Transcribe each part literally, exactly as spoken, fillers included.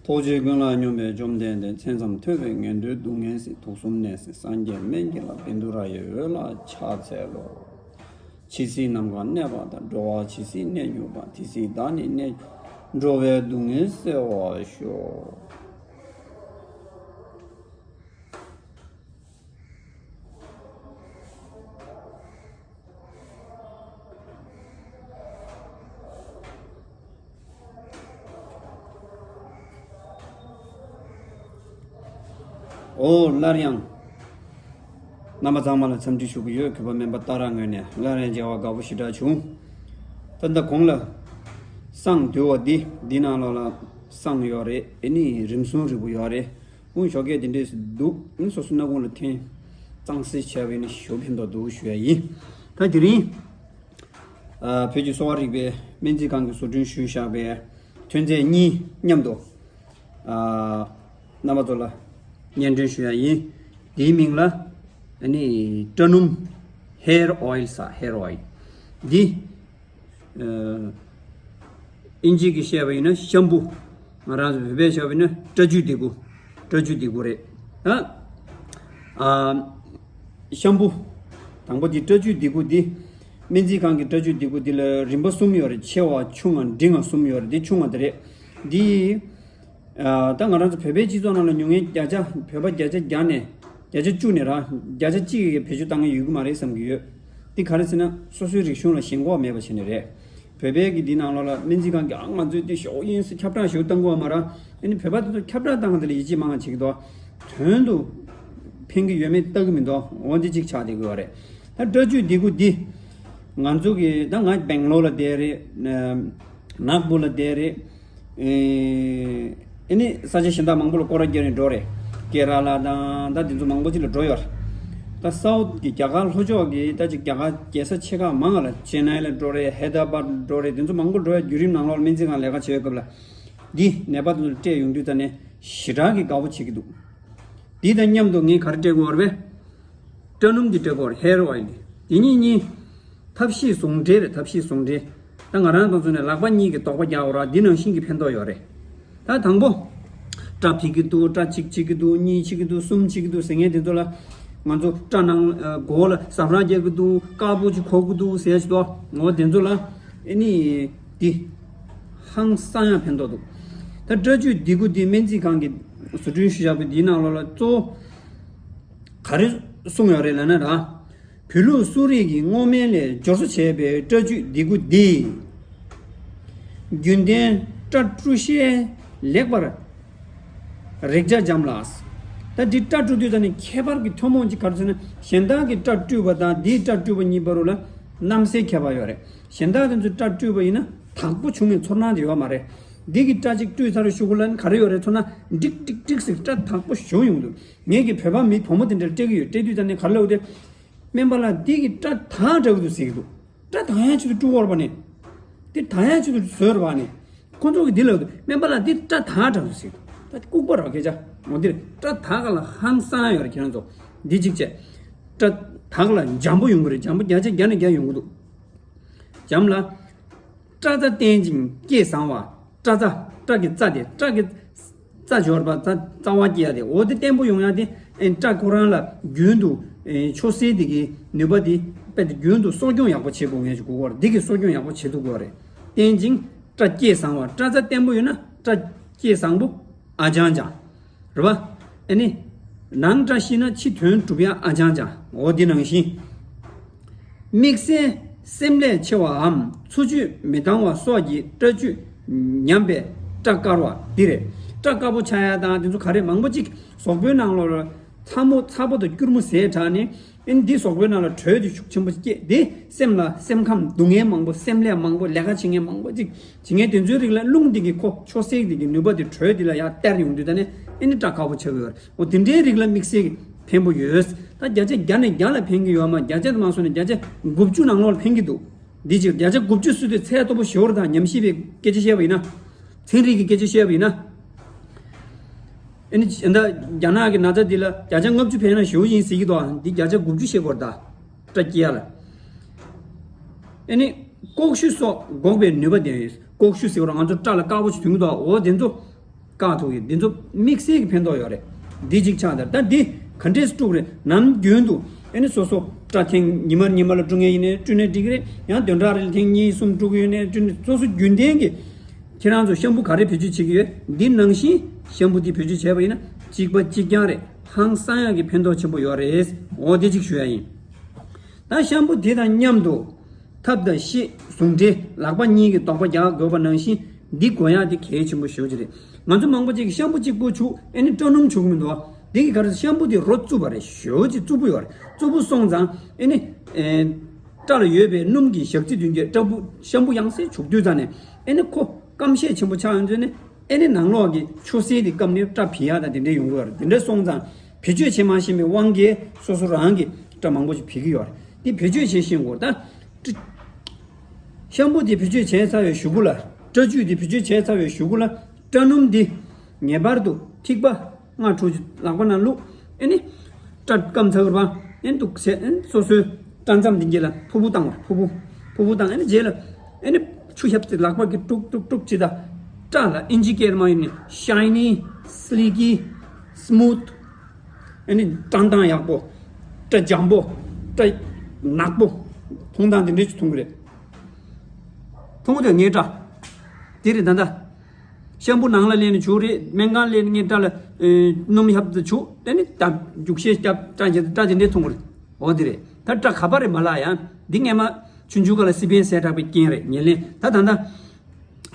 ཐུགས་རྗེ་ཀུན་ལ་སྙོམས་པའི་བཅོམ་ལྡན་འདས། མཚན་ཙམ་ཐོས་པས་ངན་འགྲོའི་སྡུག་བསྔལ་སེལ། དུག་གསུམ་ནད་སེལ་སངས་རྒྱས་སྨན་གྱི་བླ། བཻ་ཌཱུརྱ་ཡི་འོད་ལ་ཕྱག་འཚལ་ལོ། ཇི་སྲིད་ནམ་མཁའ་གནས་པ་དང་། འགྲོ་བ་ཇི་སྲིད་གནས་གྱུར་པ། དེ་སྲིད་བདག་ནི་གནས་གྱུར། འགྲོ་བའི་སྡུག་བསྔལ་སེལ་བར་ཤོག། ཨོ་སླར་ཡང་། རྣམ་པ་ཚང་མ་ལ་འཚམས་འདྲི་ཞུ་གི་ཡོད། གུས་པ་སྨན་པ་ཏཱ་ར་ངོས་ནས་སླར་ཡང་མཇལ་བ་དགའ་པོ་ཞེ་དྲག་བྱུང་། ད་ལྟ་གོང་ལ་བསང་བསྡུ་བ་འདི་འདི་ནང་ལོགས་ལ་བསང་ཡོད་རེད། ཨེ་ནི་རིམས་སུ་རིལ་བུ་ཡོད་རེད། ཨུ་ཞོགས་ཀས་དེ་འདྲས་འདུག་ཨུ་སོ་སོ་སྣ་ཁུང་ལ་འཐེན། གཙང་སེལ་བྱས་པ་ཡིན་ན་ཞོ་ཕན་ཐོགས་འདུག་ཞུ་ཡ་ཡིན། ད་དེ་རིང་། ཨ། བོད་ཀྱི་གསོ་བ་རིག་པའི་སྨན་རྩིས་ཁང་གིས་བཟོ་སྐྲུན་ཞུས་བཞག་པའི་ཐོན་རྫས་གཉིས་མཉམ་དུ། ཨ། རྣམ་པ་ཚོ་ལ་སྙན་སྒྲོན་ཞུ་ཡ་ཡིན། དེའི་མིང་ལ་ཨ་ནི་སྐྲ་སྣུམ། Hair Oil ཟེར། Hair Oil འདི། ཨ། ཨིན་ཇི་གིས་བཤད་པ་ཡིན་ན་ཤམ་བུ། ང་རང་ཚོ་བོད་པས་བཤད་པ་ཡིན་ན་སྐྲ་བཅུད་ལྡེ་གུ། སྐྲ་བཅུད་ལྡེ་གུ་རེད། ཨ། ཨ། ཤམ་བུ། དང་པོ་འདི་སྐྲ་བཅུད་ལྡེ་གུ་འདི། སྨན་རྩིས་ཁང་གི་སྐྲ་བཅུད་ལྡེ་གུ་འདི་ལ་རིམ་པ་གསུམ་ཡོད་རེད། ཆེ་བ་ཆུང་བ་འབྲིང་བ་གསུམ་ཡོད་རེད། འདི་ཆུང་བ་དེ་རེད། འདི། ཨ། ད་ང་རང་ཚོ་བོད་པའི་སྤྱི་ཚོགས་ནང་ལ་ཉོ་མཁན་བརྒྱ་ཆ་བོད་པ་བརྒྱ་ཆ་བརྒྱ་ནས་བརྒྱ་ཆ་བཅུ་ནས་རང་བརྒྱ་ཆ་གཅིག་གིས་བེད་སྤྱོད་བཏང་མཁན་ཡོད་ཀྱི་མ་རེད་བསམ་གྱི་ཡོད། འདི་ག་རེ་ཟེར་ན་སོ་སོའི་རིག་གཞུང་ལ་ཞེན་ཁོག་མེད་པ་བྱས་ནས་རེད། བོད་པའི་གི་འདི་ནང་ལོགས་ལ་སྨན་རྩིས་ཁང་གིས་ཨ་ང་ཚོའི་འདི་ཞོག་ཡིན་ཟེར་ཁྱབ་བསྒྲགས་ཞུ་བཏང་གི་ཡོད་མ་རེད། ཨ་ནི་བོད་པ་དེ་ཚོ་ཁྱབ་བསྒྲགས་བཏང་གི་འདི་ལ་ཡིད་ཆེས་མང་བ་བྱེད་ཀྱི་འདུག་དོན་དུ་ཕན་གྱི་ཡོད་མེད་ལྟ་གི་མི་འདུག་འོ་འདི་གཅིག་ཆགས་བསྡད་ཀྱི་ཡོད་རེད། ད་སྐྲ་བཅུད་ལྡེ་གུ་འདི། ང་ཚོ་གི་ད་ང་སྦེང་ལོར་ལ་བསྡད་རེད། ནག་པོ་ལ་བསྡད་རེད། ཨེ་ནི་ས་ཆ་གཞན་དག་མང་པོ་ལ་སྐོར་ར་རྒྱག་ནས་འགྲོ་རེད། ཀེ་ར་ལ་དང་ད་དེ་ཚོ་མང་པོ་ཅིག་ལ་འགྲོ་ཡོད་རེད། ད་སའུཐ་གི་རྒྱ་གར་ལྷོ་ཕྱོགས་ཀྱི་ད་ཅིག་རྒྱ་གར་རྒྱལ་ས་ཆེ་ཁག་མང་ང་ལ་ཅེ་ནའི་ལ་འགྲོ་རེད། ཧེ་དར་བཱད་འགྲོ་རེད། དེ་ཚོ་མང་པོ་འགྲོ་ཡ་བརྒྱུད་རིམ་ནང་ལོགས་སྨན་རྩིས་ཁང་ལས་ཀ་བྱེད་ཡོད་སྐབས་ལ། འདི་ནད་པ་དེ་ཚོ་ལ་སྤྲད་ཡོང་དུས་ད་ནས་ཞེ་དྲག་གི་དགའ་པོ་བྱེད་ཀྱི་འདུག་འདི་དང་མཉམ་དུ་ངས་ག་རེ་སྤྲད་དགོས་རེད་པས། སྐྲ་སྣུམ་འདི་སྤྲད་དགོས་རེད། ཧེར་ཨོ་ཡིལ་འདི། འདི་གཉིས་གཉིས། ཐབས་ཤེས་ཟུང་འབྲེལ་རེད། ཐབས་ཤེས་ཟུང་འབྲེལ། ད་ང་རང་ཚོ་ཚོ་ནས་ལག་པ་གཉིས་ཀྱིས་དོགས་པ་རྒྱག་དགོས་ར། འདི་ནང་བཞིན་གྱི་ཕན་ཐོགས་ཡོད་རེད། ད་དང་པོ། སྐྲ་ཕིག་གི་འདུག་སྐྲ་གཅིག་ཕིག་གི་འདུག་གཉིས་ཕིག་གི་འདུག་གསུམ་ཕིག་གི་འདུག་ཟེར་མཁན་དེ་ཚོ་ལ། ང་ཚོ་སྐྲ་ནང་ཨ་མགོ་ལ་ཟ་འཕྲུག་རྒྱག་གི་འདུག་དཀར་པོ་ཅིག་གོག་གི་འདུག་ཟེར་ཞིག་འདུག་འོ་དེ་ཚོ་ལ་ཨེ་ནི་འདི་ཧང་སང་ཡང་ཕན་ཐོགས་འདུག་ད་སྐྲ་བཅུད་ལྡེ་གུ་འདི་སྨན་རྩིས་ཁང་གིས་བཟོ་སྐྲུན་ཞུས་བཞག་པའི་འདིའི་ནང་ལོགས་ལ་གཙོ་བོ་ག་རེ་གསུངས་ཡོད་རེད་ལབ་ན་ར། བོད་ལུགས་གསོ་རིག་གི་སྔོ་སྨན་ལས་སྦྱོར་བཟོ་བྱས་པའི་སྐྲ་བཅུད་ལྡེ་གུ་འདི། རྒྱུན་ལྡན་སྐྲ་བཀྲུ་བཤལ་ལེགས་པར་རེག་བྱ་འཇམ་ལ། ད་འདི་སྐྲ་བཀྲུ་དུས་ད་ནི་ཁྱད་པར་གྱི་ཐུན་མོང་གཅིག་ག་རེ་ཟེར་ན། གཞན་དག་གི་སྐྲ་བཀྲུས་པ་དང་འདིའི་སྐྲ་བཀྲུས་པ་གཉིས་བར་དུ་ལ་རྣམ་སེལ་ཁྱད་པར་ཡོད་རེད། གཞན་དག་དེ་ཚོ་སྐྲ་བཀྲུས་པ་ཡིན་ན་དག་པོ་བྱུང་བའི་ཚོར་སྣང་དེ་ཡོད་མ་རེད། འདི་གི་སྐྲ་གཅིག་བཀྲུས་ཚར་ཤུ་གུ་ལ་ནི་ག་རེ་ཡོད་རེད་ཚོར་སྣང་འགྲིག་འགྲིག་འགྲིག་ཟེར་སྐྲ་དག་པོ་བྱུང་ཡོང་འདུག་ངས་ཀྱི་བོད་པ་མི་བུ་མོ་དེ་འདྲར་སྤྲད་ཀྱི་ཡོད། སྤྲད་དུས་ད་ནི་ག་རེ་ལབ་དེ། སྨན་པ་ལགས་འདི་གི་སྐྲ་དག་དྲགས་འདུག་ཟེར་གྱི་འདུག་སྐྲ་དག་ཡ་ཆེད་དུ་བཀྲུ་བར་བ་ནི། འདི་དག་ཡ་ཆེད་དུ་བཟོས་ར་བ་ནི། ཁོ་ཚོ་གི་འདི་ལབ་དུས་སྨན་པ་ལགས་འདི་སྐྲ་དག་དྲགས་འདུག་ཟེར་གྱི་འདུག་ད་ལྐུགས་པ་ར་སྐད་ཆ། འོ་འདིར་སྐྲ་དག་ག་ལ་ཧང་སང་ཡོད་རེད་ཁྱེད་རང་ཚོ། འདི་གཅིག་བྱས། སྐྲ་དག་ལ་འཇམ་པོ་ཡོང་གི་རེད། འཇམ་པོ་བརྒྱ་ཆ་བརྒྱ་ནས་བརྒྱ་ཡོང་གི་འདུག་འཇམ་ལ། སྐྲ་རྩ་བརྟན་ཅིང་སྐྱེས་བཟང་བ། སྐྲ་རྩ། སྐྲ་གི་རྩ་དེ། སྐྲ་གི་རྩ་འབྱོར་པ། རྩ་རྩ་བ་སྐྱེ་ཡ་དེ། འོ་དེ་བརྟན་པོ་ཡོང་ཡ་དེ། ཨེ་སྐྲ་ཁོ་རང་ལ་རྒྱུན་དུ་ཨེ་ཆུ་སེར་དེ་གི་ནུས་པ་དེ་དཔེ་དེ་རྒྱུན་དུ་གསོ་སྐྱོང་ཡག་པོ་བྱེད་དགོས་ངེས་ཀྱི་དགོས་པ་རེད། འདི་གི་གསོ་སྐྱོང་ཡག་པོ་བྱེད་ཐུབ་དགོས་པ་རེད། བརྟན་ཅིང་སྐྲ་སྐྱེས་བཟང་བ། སྐྲ་རྩ་བརྟན་པོ་ཡོད་ན་སྐྲ་སྐྱེས་བཟང་པོ་ཨ་ཅང་ཅང་། རེད་པ། ཨ་ནི། ནང་སྐྲ་ཤི་ན་ཕྱི་དོན་གྲུབ་ཡ་ཨ་ཅང་ཅང་། འོ་འདི་ནང་བཞིན། དམིགས་བསལ་སེམས་ལས་ཆེ་བའམ་འཚོ་བཅུད་མི་འདང་བ་སོགས་ཀྱི་སྐྲ་བཅུད་ཉམས་པའི་སྐྲ་དཀར་བ་འདི་རེད། སྐྲ་དཀར་པོ་ཆགས་ཡ་དང་དེ་ཚོ་ག་རེ་མང་པོ་ཅིག་གཟུགས་པོའི་ནང་ལོགས་ལ་ཚ་མོ་ཚ་པོ་དང་སྐྱུར་མོ་ཟས་དྲགས་ནས། ཨ་ནི་འདི་གཟུགས་པོའི་ནང་ལ་དྲོད་དེ་ཤུགས་ཆེན་པོ་སྐྱེས་ཏེ་སེམས་ལ་སེམས་ཁམས་སྡུག་བསྔལ་མང་པོ། སེམས་ལས་མང་པོ། ལས་ཀ་བྱེད་མཁན་མང་པོ་ཅིག་བྱེད་མཁན་དེ་ཚོའི་རིགས་ལ་རླུང་དེ་གི་ཁོ་ཆུ་སེར་དེ་གི་ནུས་པ་དེ་དྲོད་དེ་ལ་ཡར་སྟེར་ཡོང་དུས་ད་ནི་ཨ་ནི་སྐྲ་དཀར་པོ་ཆགས་ཀྱི་ཡོད་རེད། འོ་དེ་འདྲའི་རིགས་ལ་དམིགས་བསལ་གྱི་ཕན་པོ་ཡོད། ད་བརྒྱ་ཆ་བརྒྱ་ནས་བརྒྱ་ལ་ཕན་གྱི་ཡོད་མ། བརྒྱ་ཆ་དུ་མ་སོང་ནས་བརྒྱ་ཆ་དགུ་བཅུ་ནང་ལོགས་ལ་ཕན་གྱི་འདུག་འདི་ཅིག་བརྒྱ་ཆ་དགུ་བཅུ་ཟེར་དུས་ཚད་མཐོ་པོ་ཞེ་པོ་རེད། ད་ཉམས་ཞིབ་པའི་སྐད་ཆ་བཤད་པ་ཡིན་ན། ཚན་རིག་གི་སྐད་ཆ་བཤད་པ་ཡིན་ན། ཨ་ནི་ད་རྒྱ་ནག་གི་ན་ཚ་འདི་ལ་བརྒྱ་ཆ་ལྔ་བཅུ་ཕན་ན་ཞེ་པོ་ཡིན་ཟེར་གྱི་འདུག་འདི་བརྒྱ་ཆ་དགུ་བཅུ་བཤད་དགོས་རེད་ད། སྐྲ་སྐྱེ་ཡ་ལ། ཨ་ནི་ལྐོག་ཞུ་སོགས་འགོག་པའི་ནུས་པ་ལྡན། ལྐོག་ཞུ་ཟེར་བ་ང་ཚོ་སྐྲ་ལ་དཀར་པོ་ཞིག་ཐོན་གྱི་འདུག་འོ་དེ་ཚོ། བཀག་ཐུབ་ཀྱི། འདི་ཚོ་དམིགས་བསལ་གྱི་ཕན་ཐོགས་ཡོད་རེད། འདི་གཅིག་ཆགས་དང་། ད་འདི་ག་འདྲས་སེ་དཀྲུག་རེད། ནམ་རྒྱུན་དུ་ཨ་ནི་སོ་སོ་སྐྲ་ཐེངས་ཉི་མ་ཉི་མ་ལ་དཀྲུག་མཁན་ཡིན་ནའི་དཀྲུག་ནའི་འགྲིག་གི་རེད། ཡང་བདུན་ཕྲག་རེ་ལ་ཐེངས་གཉིས་གསུམ་དཀྲུག་གི་ཡོད་ནའི་དཀྲུག་ནའི། སོ་སོ་རྒྱུན་ལྡན་གྱི། ཁྱེད་རང་ཚོ་ཤམ་བུ་ག་རེ་བེད་སྤྱོད་བྱེད་ཀྱི་ཡོད། འདི་ནང་བཞིན་ཤམ་བུ་འདི་བེད་སྤྱོད་བྱས་པ་ཡིན་ན་གཅིག་པ་གཅིག་རྐྱང་རེད། ཧང་སང་ཡག་གི་ཕན་ཐོགས་ཆེན་པོ་ཡོད་རེད། འོ་དེ་གཅིག་ཞུ་ཡ་ཡིན། ད་ཤམ་བུ་དེ་དང་མཉམ་དུ་ཐབ་དང་ཤེལ་ཟུང་འབྲེལ། ལག་པ་གཉིས་ཀྱིས་དོགས་པ་རྒྱག་དགོས་པ་ནང་བཞིན་འདི་དགོས་ཡག་དེ་གལ་ཆེན་པོ་ཞེ་པོ་ཅིག་རེད། ང་ཚོ་མང་པོ་ཅིག་གིས་ཤམ་བུ་གཅིག་པོ་བྱུག་ཨ་ནི་སྐྲ་སྣུམ་བྱུག་གི་མི་འདུག་བ། འདི་གིས་ག་རེ། ཤམ་བུ་དེ་རོ་རྩུབ་པ་རེད། ཞེ་པོ་ཅིག་རྩུབ་པོ་ཡོད་རེད། རྩུབ་པོ་སོང་ཙང་ཨ་ནི་ཨེ། སྐྲ་ལ་ཡོད་པའི་སྣུམ་གྱི་ཞག་ཚི་བདུན་གྱི་སྐྲ་བུ་ཤམ་བུ་ཡང་སེ་བྱུག་དུས་ཙང་ནས་ཨ་ནི་ཁོ་སྐམ་ཤས་ཆེན་པོ་ཆགས་ཡོང་དུས་ནས། ཨ་ནི་ནང་ལོགས་ཀྱི་ཆུ་སེར་དེ་སྐམ་ནས་སྐྲ་འབྱི་ཡག་དང་དེ་འདྲས་ཡོང་གི་ཡོད་རེད། དེ་འདྲས་སོང་ཙང་བེད་སྤྱོད་བྱེད་མ་ཤེས་པའི་དབང་གིས་སོ་སོ་རང་གི་སྐྲ་མང་པོ་ཞིག་འབྱི་གི་ཡོད་རེད། དེ་བེད་སྤྱོད་བྱེད་ཤེས་དགོས། ད་ཤམ་བུ་དེ་བེད་སྤྱོད་བྱས་ཚར་བའི་གཞུག་གུ་ལ། སྐྲ་བཅུད་དེ་བེད་སྤྱོད་བྱས་ཚར་བའི་གཞུག་གུ་ལ། སྐྲ་སྣུམ་འདི་ངེས་པར་དུ་ཐིགས་པ་ལྔ་དྲུག་ཅིག་ལག་པ་ནང་བླུགས། ཨ་ནི་སྐྲ་སྐམ་ཚར་བ་ཨ་ནི་འདུག་བྱས། ཨ་ནི་སོ་སོའི་སྐྲ་མཚམས་འདི་གྱེས་ལ་ཕུར་བུ་བཏང་བ། ཕུར་བུ་ཕུར་བུ་བཏང་། ཨ་ནི་རྗེས་ལ་ཨ་ནི་ཆུ་ཞབས་ཏོག་ལག་པ་གིས་དཀྲུག་དཀྲུག་དཀྲུག་བྱེད། ད་སྐྲ་ལ་ཨིན་ཇི་སྐད་མ་ཡིན་ནི་ཤའི་ནི། སི་ལི་ཀི། སི་མུ་ཐི། ཨ་ནི་བཀྲག་མདངས་ཡག་པོ། སྐྲ་འཇམ་པོ། སྐྲ་ནག་པོ། མཐོང་སྟངས་དེ་འདྲས་ཅིག་མཐོང་གི་རེད། མཐོང་གི་འདུག་ངའི་སྐྲ། དེ་རེད། ད་ལྟ་ཤམ་བུ་ནང་ལ་སླེབས་ནས་བྱུག་རེད། སྨན་ཁང་སླེབས་ནས་ངའི་སྐྲ་ལ་ཨེ་སྣུམ་ཞབས་ཏོག་བྱུག་དེ་ནི་ད་རྒྱུག་ཤེས་རྒྱབ། སྐྲ་དེ་འདྲས་མཐོང་གི་རེད། འོ་དེ་རེད། ད་སྐྲ་ག་པར་རེད་མ་ལབ་ཡ། འདི་སྔས་མ་ཆུང་ཆུང་སྒང་ལ་སི་པན་གསལ་དྲགས་པའི་རྐྱེན་རེད། ཉེར་ལེན། ད་ད་ལྟ་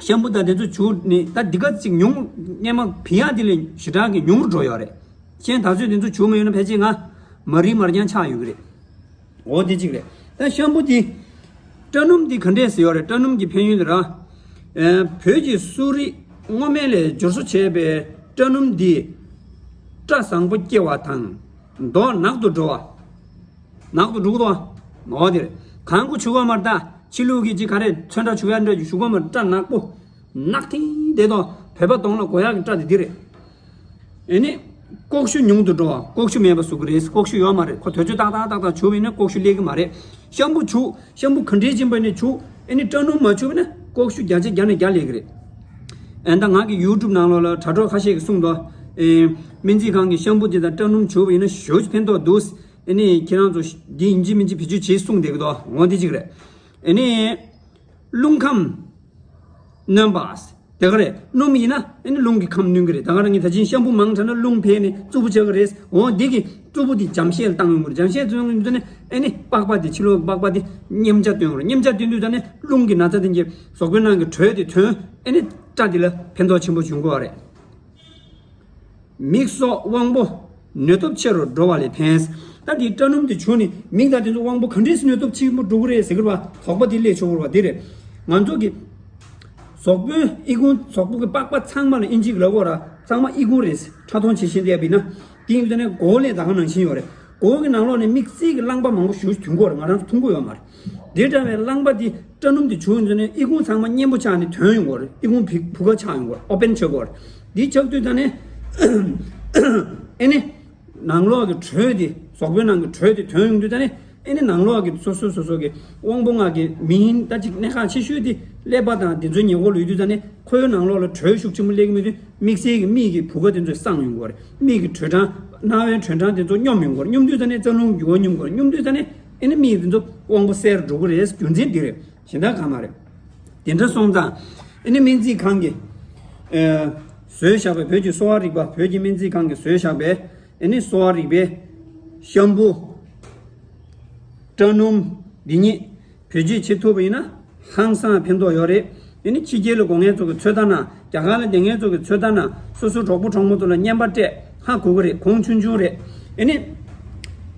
ཤམ་བུ་དང་དེ་ཚོ་བྱུགས་ནས་ད་འདི་ག་ཅིག་ཉུང་། སྔས་མ་བྱིན་ཡག་དེ་ལས་ཞེ་དྲག་གི་ཉུང་རུ་འགྲོ་ཡོད་རེད། ཁྱེད་ད་ཚོས་དེ་ཚོ་བྱུགས་མ་ཡོང་ན་ཕལ་ཆེར་ང་མ་རིག་མ་རྐྱང་ཆགས་ཡོད་ཀྱི་རེད། འོ་དེ་གཅིག་རེད། ད་ཤམ་བུ་དེ། སྐྲ་སྣུམ་དེ་ག་འདྲས་སེ་ཡོད་རེད། སྐྲ་སྣུམ་གྱི་ཕན་ཡོན་དེ་ར། ཨེ། བོད་ཀྱི་གསོ་རིག་སྔོན་མ་ལས་སྦྱོར་བཟོ་བྱས་པའི་སྐྲ་སྣུམ་དེ་སྐྲ་བཟང་པོ་སྐྱེ་བ་དང་། མདོག་ནག་ཏུ་འགྲོ་བ། ནག་ཏུ་འགྲོ་གི་འདུག་བ། འོ་དེ་རེད། གང་གི་བྱུག་ག་མར་ད་ཕྱི་ལུགས་ཀྱི་ཅིག་ག་རེ་ཚོན་ཁྲ་བྱུག་ཡག་འདྲ་ཅིག་བྱུག་ག་མར་སྐྲ་ནག་པོ། ནག་ཐིང་དེ་དང་བོད་པ་གདོང་ལ་དགོས་ཡག་གི་སྐྲ་དེ་འདི་རེད། ཨེ་ནི། ལྐོག་ཤུ་ཉུང་དུ་འགྲོ་བ། ལྐོག་ཤུ་མེད་པ་བཟོ་གི་རེད། ལྐོག་ཤུ་ཡོད་མ་རེད། ཁོ་དུས་ཚོད་ཏག་ཏག་ཏག་ཏག་བྱུག་པ་ཡིན་ན་ལྐོག་ཤུ་སླེབས་ཀྱི་མ་རེད། ཤམ་བུ་བྱུག་ཤམ་བུ་ག་འདྲས་ཅིག་ཡིན་པ་ནས་བྱུག་ཨེ་ནི་སྐྲ་སྣུམ་མ་བྱུག་པ་ན་ལྐོག་ཤུ་བརྒྱ་ཆ་བརྒྱ་ནས་བརྒྱ་སླེབས་ཀྱི་རེད། ཨེ་ད་ང་གི་ཡུ་ཊུབ་ནང་ལོགས་ལ་དྲ་གྲོགས་ཁ་ཤས་ཀྱིས་གསུངས་འདུག་ཨེ། སྨན་རྩིས་ཁང་གི་ཤམ་བུ་དེ་དང་སྐྲ་སྣུམ་བྱུག་པ་ཡིན་ན་ཞེ་པོ་ཅིག་ཕན་ཐོགས་འདུག་ཨེ་ནི་ཁྱེད་རང་ཚོ་འདི་ཡིན་གཅིག་མིན་གཅིག་བེད་སྤྱོད་བྱེད་གསུངས་བསྡད་ཀྱི་འདུག་འོ་འདི་གཅིག་རེད། ཨེ་ནི། རླུང་ཁམས་སྣོན་པ། དེ་ག་རེད། སྣུམ་ཡིན་ན་ཨེ་ནི་རླུང་གི་ཁམས་སྣོན་གྱི་རེད། ད་ག་རང་གི་ད་ཅིང་ཤམ་བུ་མང་དྲགས་ན་རླུང་འཕེལ་ནས་རྩུབ་པོ་ཆགས་ཀྱི་རེད། འོ་འདི་གི་རྩུབ་པོ་འདི་འཇམ་ཤས་ལ་བཏང་ཡོང་གི་རེད། འཇམ་ཤས་བཏང་ཡོང་དུས་ནས་ཨེ་ནི་པགས་པ་འདི་ཕྱི་ལོགས་ཀྱི་པགས་པ་འདི་མཉེན་ཆ་བཏོན་ཡོང་གི་རེད། མཉེན་ཆ་བཏོན་དུས་ད་ནི་རླུང་གི་ན་ཚ་དེ་གི་གཟུགས་པོའི་ནང་གི་དྲོད་དེ་ཐོན། ཨེ་ནི་སྐྲ་འདི་ལ་ཕན་ཐོགས་ཆེན་པོ་བྱུང་གི་རེད། མིག་སོགས་དབང་པོ་ནུས་སྟོབས་ཆེ་རུ་འགྲོ་བ་ལ་ཕན། ད་འདི་སྐྲ་སྣུམ་དེ་བྱུགས་ནས་མིག་དང་དེ་ཚོ་དབང་པོ་ག་འདྲས་སེ་ནུས་སྟོབས་ཆེན་པོ་འགྲོ་གི་རེད་ཟེར་གི་རེད་བ། དོགས་པ་དེ་སླེབས་ཆོག་གི་རེད་བ། དེ་རེད། ང་ཚོ་གི་གཟུགས་པོའི་ཨི་ཁུང་། གཟུགས་པོ་གི་པགས་པ་ཚང་མ་ལ་ཨིན་ཇི་གི་ལབ་དགོས་ར། ཚང་མ་ཨི་ཁུང་རེད། ཕྲ་མཐོང་ཇི་བཞིན་དེ་ཡབ་ཡིན་ན། དེ་ཡིན་དུས་ནས་མགོ་བོ་ལ་ད་ག་ནང་བཞིན་ཡོད་རེད། མགོ་བོ་གི་ནང་ལོགས་ནས་དམིགས་བསལ་གྱི་རླངས་པ་མང་པོ་ཞེ་པོ་ཐོན་གྱི་ཡོད་རེད། ང་རང་ཚོ་མཐོང་གི་ཡོད་མ་རེད། དེ་འདྲ་བའི་རླངས་པ་དེ་སྐྲ་སྣུམ་དེ་བྱུགས་ཡོང་དུས་ནས་ཨི་ཁུང་ཚང་མ་མཉེན་པོ་ཆགས་ནས་ཐོན་ཡོང་གི་ཡོད་རེད། ཨི་ཁུང་བུ་བུ་ག་ཆགས་ཡོང་གི་ཡོད་རེད། ཨོ་པན་ཆགས་ཀྱི་ཡོད་རེད། དེ་ཆགས་དུས་ད་ནས་ཨེ་ནི་ནང་ལོགས་ཀྱི་དྲོད་དེ། གཟུགས་པོའི་ནང་གི་དྲོད་དེ་ཐོན་ཡོང་དུས་ད་ནས་ཨེ་ནི་ནང་ལོགས་ཀྱི་སོ་སོ་སོ་སོ་གི་དབང་པོ་ལྔ་གི་མིན། ད་ཅིག་གནད་འགག་ཆེ་ཤོས་དེ་ཀླད་པ་དང་དེ་ཚོའི་ཉེ་འཁོར་ལ་ཡོད་དུས་ད་ནས་ཁོའི་ནང་ལོགས་ལ་དྲོད་ཤུགས་ཆེན་པོ་སླེབས་ཀྱི་མེད་དུས། དམིགས་བསལ་གྱི་མིག་གི་བུ་ག་དེ་ཚོ་སངས་ཡོང་གི་ཡོད་རེད། མིག་གི་དྲོད་གྲང་། རྣ་བའི་དྲོད་གྲང་དེ་ཚོ་སྙོམས་ཡོང་གི་ཡོད་རེད། སྙོམས་དུས་ད་ནས་རྩ་རླུང་རྒྱུ་བ་སྙོམས་གྱི་ཡོད་རེད། སྙོམས་དུས་ད་ནས་ཨེ་ནི་མིག་དེ་ཚོ་དབང་པོ་གསལ་རུ་འགྲོ་གི་རེད། རྒྱུ་མཚན་འདི་རེད། གཞན་དག་གང་མ་རེད། དེ་འདྲ་སོང་ཙང་ཨེ་ནི་སྨན་རྩིས་ཁང་གིས་ཨེ་བཟོས་བཞག་པའི། བོད་ཀྱི་གསོ་བ་རིག་པ། བོད་ཀྱི་སྨན་རྩིས་ཁང་གིས་བཟོས་བཞག་པའི་ཨེ་ནི་གསོ་བ་རིག་པའི་ཤམ་བུ། སྐྲ་སྣུམ། འདི་གཉིས་བེད་སྤྱོད་བྱེད་ཐུབ་པ་ཡིན་ན་ཧང་སང་ཕན་ཐོགས་ཡོད་རེད། ཨེ་ནི་ཕྱི་རྒྱལ་ལ་དགོས་མཁན་ཚོ་གིས་ཚོད་ལྟ་གནང་། རྒྱ་གར་ལ་བསྡད་མཁན་ཚོ་གིས་ཚོད་ལྟ་གནང་། སོ་སོའི་གྲོགས་པོ་གྲོགས་མོ་ཚོ་ལ་རྔན་པ་སྤྲད། ཧ་གོ་གི་རེད། གོང་ཆུང་ཆུང་རེད། ཨེ་ནི་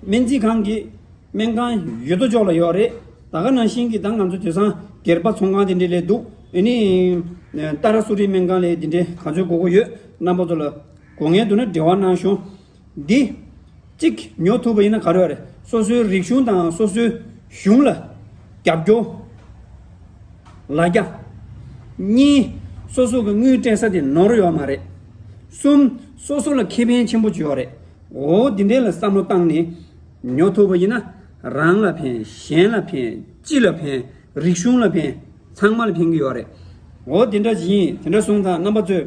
སྨན་རྩིས་ཁང་གི་སྨན་ཁང་ཡོད་དོ་ཅོག་ལ་ཡོད་རེད། ད་ག་ནང་བཞིན་གྱི་ད་ང་ཚོ་དེང་སང་སྒེར་པ་ཚོང་ཁང་དེ་འདྲས་ལས་འདུག་ཨེ་ནི་ཏཱ་ར་སུ་རི་སྨན་ཁང་ལ་དེ་འདྲས་ག་ཚོད་དགོས་མཁོ་ཡོད། རྣམ་པ་ཚོ་ལ་དགོས་མཁན་འདུག་ན་འབྲེལ་བ་གནང་ཤོག་འདི་གཅིག་ཉོ་ཐུབ་པ་ཡིན་ན་ག་རེ་རེད། སོ་སོའི་རིག་གཞུང་དང་སོ་སོའི་གཞུང་ལ་རྒྱབ་སྐྱོར། ལ་རྒྱ། གཉིས། སོ་སོ་གི་དངུལ་སྤྲད་ས་དེ་ནོར་ཡོད་མ་རེད། གསུམ། སོ་སོ་ལ་ཁེ་ཕན་ཆེན་པོ་ཅིག་ཡོད་རེད། འོ་འདི་འདྲས་ལ་བསམ་བློ་བཏང་ནས་ཉོ་ཐུབ་པ་ཡིན་ན་རང་ལ་ཕན། གཞན་ལ་ཕན། སྤྱི་ལ་ཕན། རིག་གཞུང་ལ་ཕན། ཚང་མ་ལ་ཕན་གྱི་ཡོད་རེད། འོ་དེ་འདྲ་ཞིག་ཡིན། དེ་འདྲ་སོང་ཙང་རྣམ་པ་ཚོས་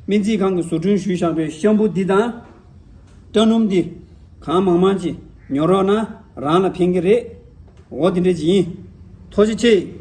སྨན་རྩིས་ཁང་གི་བཟོ་སྐྲུན་ཞུས་བཞག་པའི་ཤམ་བུ་འདི་དང་སྐྲ་སྣུམ་འདི་གང་མང་མང་ཅིག་ཉོ་རོགས་གནང་། རང་ལ་ཕན་གྱི་རེད། འོ་དེ་འདྲ་ཅིག་ཡིན། ཐུགས་རྗེ་ཆེ།